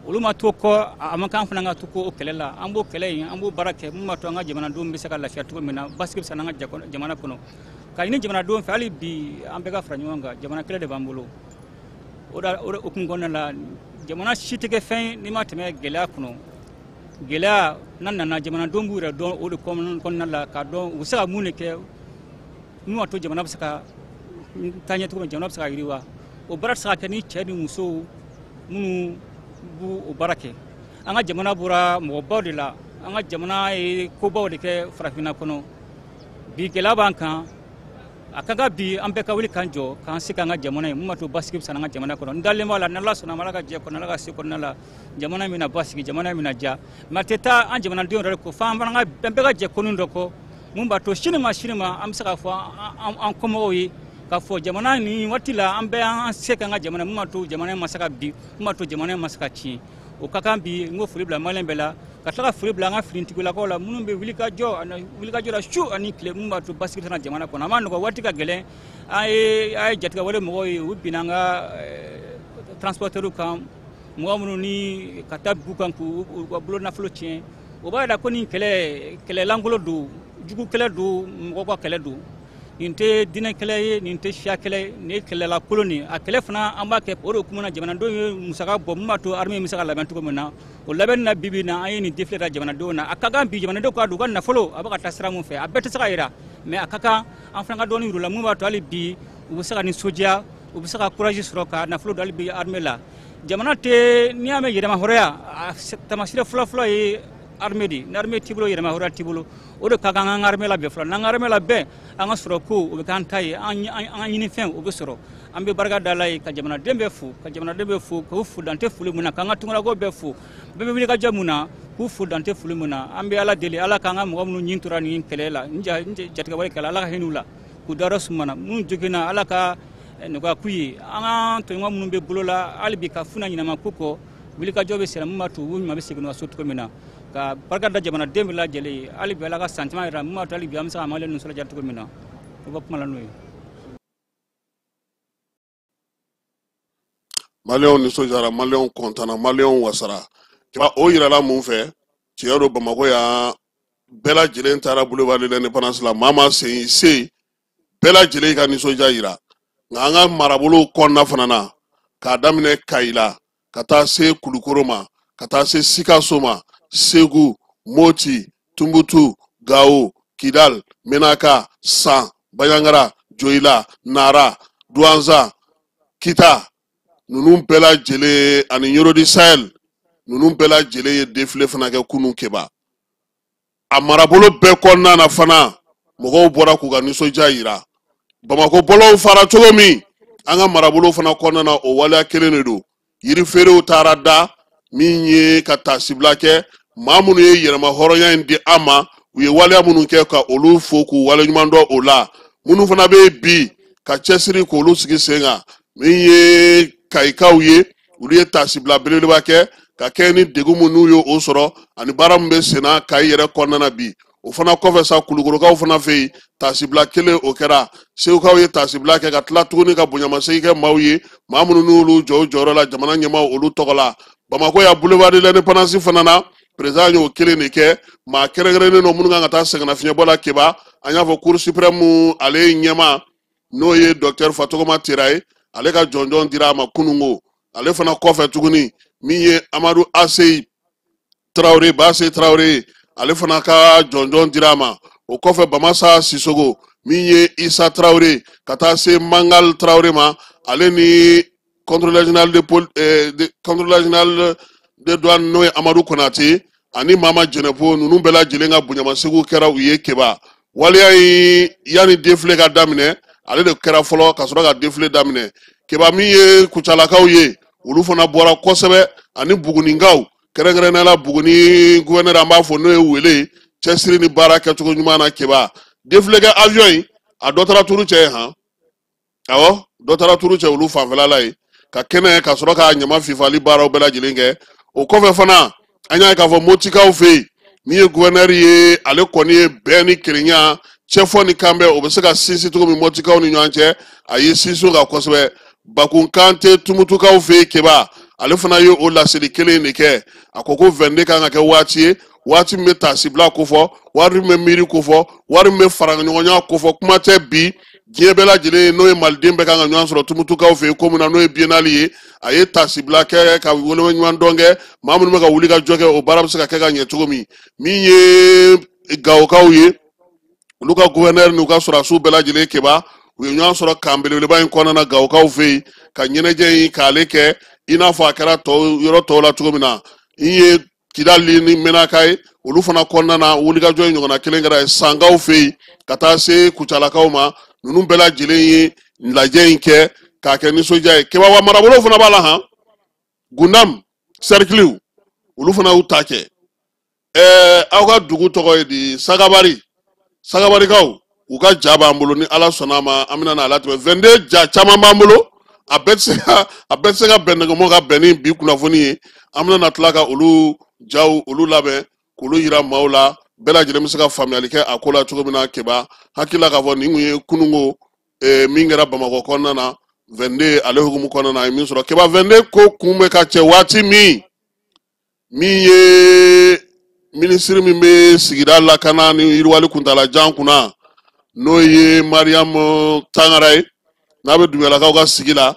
Olu ma to kɔ, a man kan fana ka to ko o kɛlɛ la. An b'o kɛlɛ in, an b'o baara kɛ, mun b'a to an ka jamanadenw bɛ se ka lafiya cogo min na, basigi bɛ se an ka jamana kɔnɔ. Ka ɲini jamanadenw fɛ hali bi, an bɛɛ ka fara ɲɔgɔn kan, jamana kɛlɛ de b'an bolo. O da o hukumu kɔnɔna la, jamana si tɛ kɛ fɛn ye n'i ma tɛmɛ gɛlɛya kɔnɔ. Gɛlɛya n'a nana, jamanadenw b'u yɛrɛ dɔn o de kɔnɔna la, k'a dɔn u bɛ se ka mun de kɛ mun b'a to jamana bɛ se ka taa ɲɛ cogo min, jamana bɛ se ka yiriwa. O baara tɛ se ka kɛ ni cɛ ni musow minnu b'o baara kɛ. An ka jamana bɔra mɔgɔbaw de la, an ka jamana ye kobaw de kɛ farafinna kɔnɔ. Bi gɛlɛya b'an kan, a ka kan bi an bɛɛ ka wuli k'an jɔ k'an se k'an ka jamana ye mun b'a to basigi bɛ san an ka jamana kɔnɔ. N dalen b'a la, n'Ala sɔnna ma, Ala ka jɛ kɔnɔ, Ala ka se kɔnɔna la, jamana in bɛna basigi, jamana in bɛna diya. Mais a tɛ taa an jamanadenw yɛrɛ kɔ, f'an fana ka an bɛɛ ka jɛ konin dɔ kɔ mun b'a to sini ma sini ma an bɛ se k'a fɔ an kɔmɔgɔw ye k'a fɔ jamana nin waati la an bɛɛ an se k'an ka jamana mun b'a to jamana in ma se ka bin, mun b'a to jamana in ma se ka tiɲɛ. O ka kan bi n ko foli bila maliyɛn bɛɛ la, ka tila ka foli bila an ka finitigilakaw la minnu bɛ wulikajɔ la su ani tile mun b'a to basigi tɛna jamana kɔnɔ. A ma nɔgɔ, waati ka gɛlɛn. An ye jatigɛwale mɔgɔw ye, u binna an ka transporteurs kan, mɔgɔ minnu ni ka taa bu kan k'u ka bolo nafolo tiɲɛ. O b'a jira ko nin kɛlɛ lankolon don, jugu kɛlɛ don, mɔgɔw ka kɛlɛ don. Nin tɛ diinɛ kɛlɛ ye, nin tɛ siya kɛlɛ ye, nin ye kɛlɛlakolon de ye. A kɛlɛ fana an b'a kɛ o de kuma na, jamanadenw ye musaka bɔ mun b'a to armée bɛ se ka labɛn cogo min na. O labɛnni na bi bi in na, an ye nin défilé da jamanadenw na. A ka kan bi jamanadenw k'a dɔn u ka nafolo a bɛ ka taa sira mun fɛ, a bɛɛ tɛ se ka yira, mais a ka kan an fana ka dɔɔnin yir'u la mun b'a to hali bi u bɛ se ka nisɔndiya, u bɛ se ka courage sɔrɔ ka nafolo don hali bi armée la. Jamana tɛ, n'i y'a mɛn yɛrɛmahɔrɔnya, a taamasiyɛn fɔlɔ-fɔlɔ ye armée de ye. Ni armée t'i bolo, yɛrɛmahɔrɔnya t'i bolo. O de ka kan an ka armée labɛn fɔlɔ. N'an ka armée labɛn, an ka sɔrɔ ko o bɛ k'an ta ye, an ka ɲinifɛn o bɛ sɔrɔ. An bɛ barika da Ala ye ka jamanaden bɛɛ fo, ka jamanaden bɛɛ fo, k'u fo dan tɛ foli mun na, k'an ka tunkarakaw bɛɛ fo, bɛɛ bɛ wuli ka jɔ mun na, k'u fo dan tɛ foli mun na. An bɛ Ala deli, Ala k'an ka mɔgɔ minnu ɲin tora nin kɛlɛ la, nin jatigɛwale kɛlɛ, Ala ka hinɛ u la, k'u dayɔrɔ sumana. Minnu joginna, Ala ka nɔgɔya k'u ye. An ka tɔɲɔgɔn minnu bɛ bolo la hali bi ka funa ɲinama ko kɔ, wulikajɔ bɛ senna mun b'a to u ɲuman bɛ segin u ka so cogo min na. Ka barika da jamanaden bɛɛ lajɛlen ye, hali bi Ala ka san caman yira mun b'a to hali bi an bɛ se ka maliyɛn nisɔndiya cogo min na. O bɛ kuma la n'o ye. Maliyɛnw nisɔndiyara, maliyɛnw kɔntanna, maliyɛnw wasara. O yirala mun fɛ? Tiɲɛ don, Bamakɔ yan bɛɛ lajɛlen taara boulevard de l'indépendance la, maa maa sen se bɛɛ lajɛlen ka nisɔndiya yira. Nka an ka marabolow kɔnɔna fana na, k'a daminɛ Kayi la ka taa se Kulukoro ma, ka taa se Sikaso ma, Segu, Moti, Tumbutu, Gawo, Kidal, Menaka, San, Bandiagara, Joyila, Nara, Duwanza, Kita, ninnu bɛɛ lajɛlen ani Ɲoro di Sahel, ninnu bɛɛ lajɛlen ye défilé fana kɛ kunun Keba. A marabolo bɛɛ kɔnɔna na fana, mɔgɔw bɔra k'u ka nisɔndiya yira. Bamakɔ bɔlɔnw fara cogo min, an ka marabolo fana kɔnɔna na, o waleya kelen de don. Yirifeerew taara da min ye ka taasibila kɛ, maa minnu ye yɛrɛma hɔrɔnya in di an ma, u ye waleya minnu kɛ ka olu fo k'u waleɲuman dɔn o la. Minnu fana bɛ yen bi ka cɛsiri k'olu sigi sen kan, min ye Kayikaw ye, olu ye taasibila belebeleba kɛ ka kɛ ni degun min n'u ye o sɔrɔ ani baara min bɛ sen na Kayi yɛrɛ kɔnɔna na bi. O fana kɔfɛ sa, Kulukorokaw fana fɛ yen taasibila kelen o kɛra. Segukaw ye taasibila kɛ ka tila tuguni ka bonyamasegin kɛ maaw ye, maa minnu n'olu jɔ u jɔyɔrɔ la jamana ɲɛmaaw olu tɔgɔ la. Bamakɔ yan boulevard de l'indépendance fana na, président y'o kelen de kɛ. Maa kɛrɛnkɛrɛnnen dɔ minnu kan ka taa sɛgɛnnafiɲɛbɔ la Keba, an y'a fɔ Cour suprême ale ye ɲɛmaa, n'o ye docteur Fatogoma Tera ye, ale ka jɔnjɔn dira a ma kununko. Ale fana kɔfɛ tuguni, min ye Amadu Aseyi Tarawele, Base Tarawele, ale fana ka jɔnjɔn dira a ma. O kɔfɛ Bamasa Sisogo, min ye Isa Tarawele, ka taa se Mangal Tarawele ma, ale ni contrôleur général de pol de contrôleur général de douane n'o ye Amadu Konate ani Mama Jɛnɛpo, ninnu bɛɛ lajɛlen ka bonyamasegin kɛra u ye Keba. Waleya in yanni défilé ka daminɛ, ale de kɛra fɔlɔ ka sɔrɔ ka défilé daminɛ. Keba min ye Kucalakaw ye, olu fana bɔra kosɛbɛ, ani Buguninkaw, kɛrɛnkɛrɛnnenya la Buguni gouverneur an b'a fɔ n'o ye Wele, cɛsiri ni baara kɛcogo ɲuman na Keba. Défilé kɛ avion in, a dɔ taara turu cɛ ye han, awɔ, dɔ taara turu cɛ olu fanfɛla la yen ka kɛnɛ ka sɔrɔ ka ɲama fifali baaraw bɛɛ lajɛlen kɛ. O kɔfɛ fana, an y'a ye k'a fɔ Motikaw fɛ yen, min ye gouverneur ye, ale kɔni ye bɛn ni kelenya, cɛfɔ ni kanbɛn, o bɛ se ka sinsin cogo min Motikaw ni ɲɔgɔn cɛ, a ye sinsin o kan kosɛbɛ. Bakun Kante Tumutukaw fɛ yen Keba, ale fana ye o laseli kelen de kɛ. A ko ko 22 kan ka kɛ waati ye, waati min bɛ taasibila kofɔ, waati min bɛ miiri kofɔ, waati min bɛ fara ɲɔgɔnya kofɔ. Kuma tɛ bi diɲɛ bɛɛ lajɛlen n'o ye maliden bɛɛ kan ka ɲɔgɔn sɔrɔ Tumutukaw fɛ yen ko min na, n'o ye biennale ye. A ye taasibila kɛ ka weleɲuman dɔn kɛ, maa minnu bɛ ka wuli ka jɔ kɛ, o baara bɛ se ka kɛ ka ɲɛ cogo min. Min ye Gawokaw ye, olu ka gouverneur n'u ka sɔrɔdasiw bɛɛ lajɛlen Keba, u ye ɲɔgɔn sɔrɔ kan belebeleba in kɔnɔna na Gawokaw fɛ yen ka ɲɛnajɛ in k'ale kɛ. I n'a fɔ a kɛra tɔw yɔrɔ tɔw la cogo min na, i ye Kidali ni Menaka ye, olu fana kɔnɔna na wulikajɔ in ɲɔgɔnna kelen kɛra yen, Sankaw fɛ yen ka taa se Kucalakaw ma. Ninnu bɛɛ lajɛlen ye lajɛ in kɛ k'a kɛ nisɔndiya ye. Kɛbawa marabolo fana b'a la han, Gundam sɛrikiliw olu fana y'u ta kɛ. Aw ka dugu tɔgɔ ye di? Sagabari. Sagabarikaw u ka ja b'an bolo, ni Ala sɔnna a ma an bɛna n'a latɛmɛ. 22 ja caman b'an bolo, a bɛɛ tɛ se ka bɛn nɛgɛmɔ ka bɛn ni bi kunnafoni ye. An bɛna na tila ka olu jaw olu labɛn k'olu yira maaw la, bɛɛ lajɛlen bɛ se ka faamuyali kɛ a ko la cogo min na. Keba hakili la k'a fɔ nin kun ye kununko min kɛra Bamakɔ kɔnɔna na 22 ale hukumu kɔnɔna na, a ye min sɔrɔ. Keba 22 ko kun bɛ ka cɛ waati min, min ye minisiri min bɛ sigida lakana ni yiriwali kuntalajan kunna, n'o ye Mariam Tangara ye, n'a bɛ Dunbiyalakaw ka sigi la,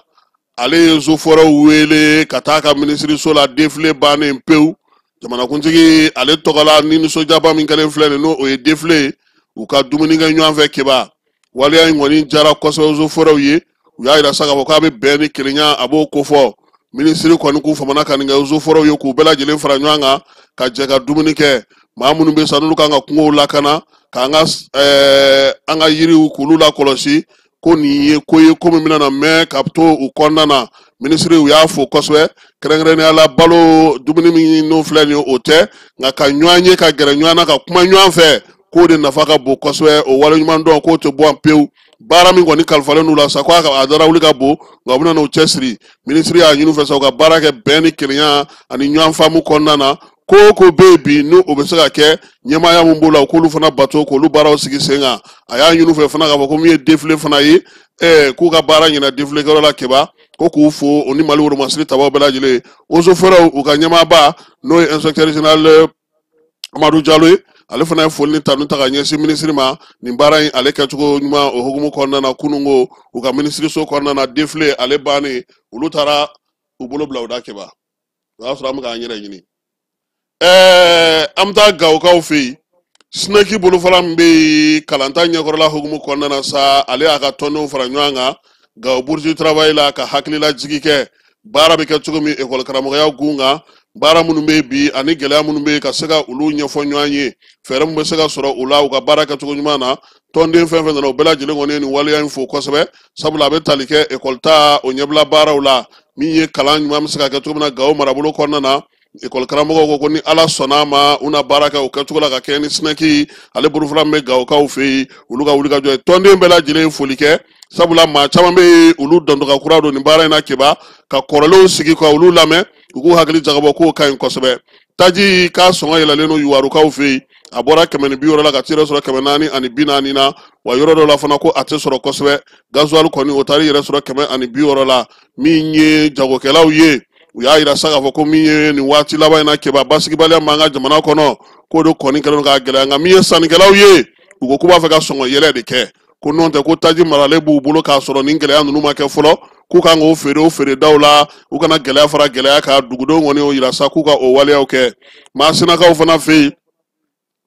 ale ye zofɔrɔw wele ka taa a ka minisiriso la. Défilé bannen pewu, jamanakuntigi ale tɔgɔ la ni nisɔndiyaba min kɛlen filɛ nin, n'o o ye défilé ye, u ka dumuni kɛ ɲɔgɔn fɛ. Keba waleya in kɔni diyara kosɛbɛ zofɔrɔw ye. U y'a yira sa k'a fɔ k'a bɛ bɛn ni kelenya a b'o kofɔ. Minisiri kɔni k'u famana ka nin kɛ zofɔrɔw ye, k'u bɛɛ lajɛlen fara ɲɔgɔn kan ka jɛ ka dumuni kɛ. Maa minnu bɛ sa n'olu kan ka kungow lakana, k'an ka an ka yiriw k'olu lakɔlɔsi, ko nin ye ko ye ko min bɛna na mɛn ka to u kɔnɔna na. Minisiri u y'a fo kosɛbɛ, kɛrɛnkɛrɛnnenya la balo dumuni min n'o filɛ nin ye o tɛ, nka ka ɲɔgɔn ye ka gɛrɛ ɲɔgɔn na ka kuma ɲɔgɔn fɛ, k'o de nafa ka bon kosɛbɛ. O waleɲuman dɔn k'o tɛ bɔ an pewu. Baara min kɔni kalifalen n'u la sa, ko a dara wuli ka bon, nka u bɛna n'u cɛsiri. Minisiri y'a ɲini u fɛ sa u ka baara kɛ bɛn ni kelenya ani ɲɔgɔn faamu kɔnɔna na. Ko o ko bɛ yen bi n'o o bɛ se ka kɛ, ɲɛmaaya min b'o la, u k'olu fana bato, k'olu baaraw sigi sen kan. A y'a ɲini u fɛ fana k'a fɔ ko min ye défilé fana ye, k'u ka baara ɲɛna défilé kɛyɔrɔ la. Keba ko k'u fo o ni Mali woromasiri tabaw bɛɛ lajɛlen. Ozofɛrɛw u ka ɲɛmaaba n'o ye inspecteur général Amadu Jalo ye, ale fana ye foli ni tanu ta ka ɲɛsin minisiri ma nin baara in ale kɛcogo ɲuman o hukumu kɔnɔna na. Kununko u ka minisiriso kɔnɔna na, défilé ale bannen, olu taara u bolo bila u da. Keba o y'a sɔrɔ an bɛ k'an yɛrɛ ɲini. An bɛ taa Gawokaw fɛ yen. SNEC bolofara min bɛ yen kalanta ɲɛkɔrɔla hukumu kɔnɔna na sa, ale y'a ka tɔndenw fara ɲɔgɔn kan Gawo Bourse du Travail la ka hakililajigi kɛ baara bɛ kɛ cogo min ekɔli karamɔgɔya gun kan, baara minnu bɛ yen bi ani gɛlɛya minnu bɛ yen, ka se ka olu ɲɛfɔ ɲɔgɔn ye, fɛɛrɛ min bɛ se ka sɔrɔ u la u ka baara kɛcogo ɲuman na. Tɔnden fɛn fɛn nana, u bɛɛ lajɛlen kɔni ye nin waleya in fo kosɛbɛ, sabula a bɛ tali kɛ ekɔli ta o ɲɛbila baaraw la, min ye kalan ɲuman bɛ se ka kɛ cogo min na Gawo marabolo kɔnɔna na. Ekɔli karamɔgɔw ko ko ni Ala sɔnna a ma, u na baara kɛ o kɛcogo la ka kɛ ni SNEC ale bolofara min bɛ Gawokaw fɛ yen, olu ka wulikajɔ ye. Tɔnden bɛɛ lajɛlen ye foli kɛ, sabula maa caman bɛ yen olu dɔndɔga kura don nin baara in na. Keba ka kɔrɔlenw sigi ka olu lamɛn, u k'u hakili jagabɔ, k'o ka ɲi kosɛbɛ. Taji k'a sɔngɔ yɛlɛlen don Yuwarukaw fɛ yen, a bɔra 160 la ka t'i yɛrɛ sɔrɔ 440 na, wa yɔrɔ dɔw la fana ko a tɛ sɔrɔ kosɛbɛ. Gazuwali kɔni o taar'i yɛrɛ sɔrɔ 160 la. Min ye jagokɛlaw ye, u y'a yira sa k'a fɔ ko min ye nin waati laban in na, Keba basigibaliya b'an ka jamana kɔnɔ, k'o de kɔni kɛlen don k'a gɛlɛya. Nka min ye sannikɛlaw ye, u ko k'u b'a fɛ ka sɔngɔ yɛlɛ de kɛ, ko n'o tɛ ko taji maralen b'u bolo k'a sɔrɔ nin gɛlɛya ninnu ma kɛ fɔlɔ, k'u kan k'o feere o feeredaw la, u kana gɛlɛya fara gɛlɛya kan. Dugudenw kɔni y'o yira sa k'u ka o waleyaw kɛ. Masinakaw fana fɛ yen,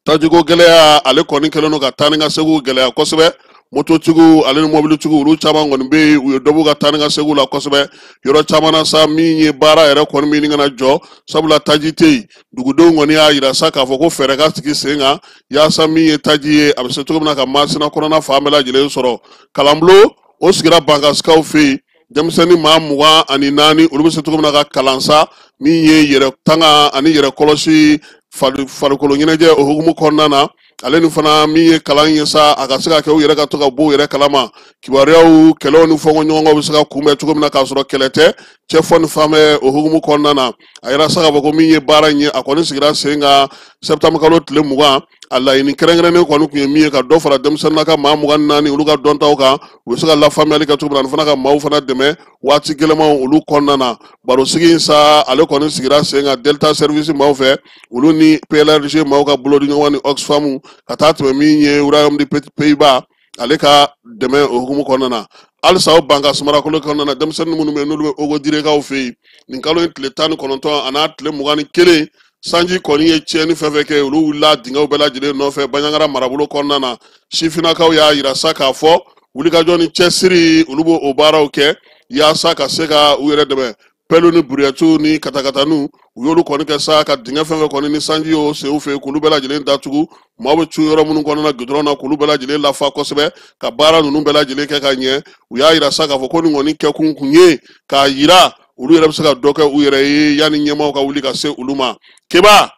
tajiko gɛlɛya ale kɔni kɛlen don ka taa ni ka seginw gɛlɛya kosɛbɛ. Mototigiw ale ni mobilitigiw olu caman kɔni bɛ yen, u ye dɔ b'u ka taa ni ka seginw la kosɛbɛ yɔrɔ caman na sa. Min ye baara yɛrɛ kɔni min kana jɔ, sabula taji tɛ yen. Dugudenw kɔni y'a yira sa k'a fɔ ko fɛɛrɛ ka sigi sen kan yaasa min ye taji ye a bɛ se cogo min na ka Masina kɔnɔna fan bɛɛ lajɛlen sɔrɔ. Kalanbulon o sigira Bankasikaw fɛ yen, denmisɛnnin maa 24 olu bɛ se cogo min na ka kalan sa, min ye yɛrɛ tanga ani yɛrɛ kɔlɔsi farikolo ɲɛnajɛ o hukumu kɔnɔna na, ale ni fana min ye kalan ye sa, a ka se ka kɛ u yɛrɛ ka to ka bɔ u yɛrɛ kalama, kibaruyaw kɛlɛw ni fɔnkɔɲɔgɔnkɔw bɛ se ka kunbɛn cogo min na k'a sɔrɔ kɛlɛ tɛ, cɛfɔ ni fan bɛɛ o hukumu kɔnɔna na. A yɛrɛ sa k'a fɔ ko min ye baara in ye, a kɔni sigira sen kan sɛptanburu kalo tile 20. A laɲini kɛrɛnkɛrɛnnen kɔni tun ye min ye, ka dɔ fara denmisɛnnin ka maa 24 olu ka dɔntaw kan, u bɛ se ka lafaamuyali kɛ cogo min na, ani fana ka maaw fana dɛmɛ waati gɛlɛmanw olu kɔnɔna na. Barosigi in sa, ale kɔni sigira sen kan Delta Service maaw fɛ, olu ni PLRG maaw ka bolodiɲɔgɔn ni Oxfam, ka taa tɛmɛ min ye Royaume des Pays-Bas ale ka dɛmɛ o hukumu kɔnɔna na. Halisa o Bankas marakolo kɔnɔna na, denmisɛnnin minnu bɛ yen n'olu bɛ Ogodirekaw fɛ yen, nin kalo in tile 19 a n'a tile 21, sanji kɔni ye tiɲɛni fɛn fɛn kɛ, olu wulila dingɛw bɛɛ lajɛlen nɔfɛ Baɲangara marabolo kɔnɔna na. Sifinnakaw y'a yira sa k'a fɔ wulikajɔ ni cɛsiri, olu b'o o baaraw kɛ yaasa ka se ka u yɛrɛ dɛmɛ. Pɛliw ni buruyɛtiw ni katakataniw, u y'olu kɔni kɛ sa ka dingɛ fɛn fɛn kɔni ni sanji y'o sen u fɛ, k'olu bɛɛ lajɛlen datugu. Maaw bɛ cun yɔrɔ minnu kɔnɔna na gidɔrɔn na, k'olu bɛɛ lajɛlen lafa kosɛbɛ, ka baara ninnu bɛɛ lajɛlen kɛ ka ɲɛ. U y'a yira sa k'a fɔ ko nin kɔni kɛkun kun ye k'a yira olu yɛrɛ bɛ se ka dɔ kɛ u yɛrɛ ye yanni ɲɛmaaw ka wuli ka se olu ma. Keba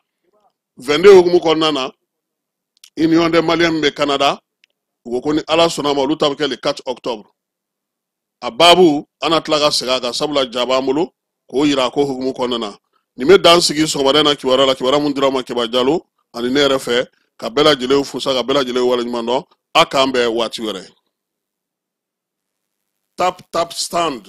22 hukumu kɔnɔna na, Union des Maliens min bɛ Canada, u ko ko ni Ala sɔnna a ma, olu ta bɛ kɛ le 4 octobre. A baabu an na tila ka segin a kan, sabula ja b'an bolo k'o yira a ko hukumu kɔnɔna na. Nin bɛ dan sigi sɔgɔmada in na kibaruya la, kibaruya mun dira ma Keba Jalo ani ne yɛrɛ fɛ, ka bɛɛ lajɛlen fo sa, ka bɛɛ lajɛlen waleɲuman dɔn. A k'an bɛn waati wɛrɛ. Tap Tap Stand,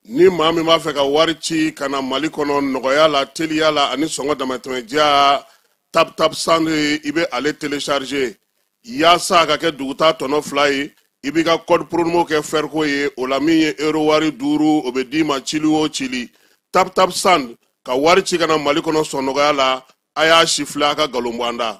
ni maa min b'a fɛ ka wari ci ka na Mali kɔnɔ nɔgɔya la, teliya la ani sɔngɔ damatɛmɛ diya, Tap Tap Stand, i bɛ ale télécharger yaasa a ka kɛ dugutaa tɔnɔ 2 ye. I b'i ka code promo kɛ fɛriko ye, o la min ye euro wari 5, o bɛ d'i ma cili o cili. Tap Tap Stand, ka wari ci ka na Mali kɔnɔ sɔn nɔgɔya la. A y'a si filɛ, a ka nkalon bɔ an da.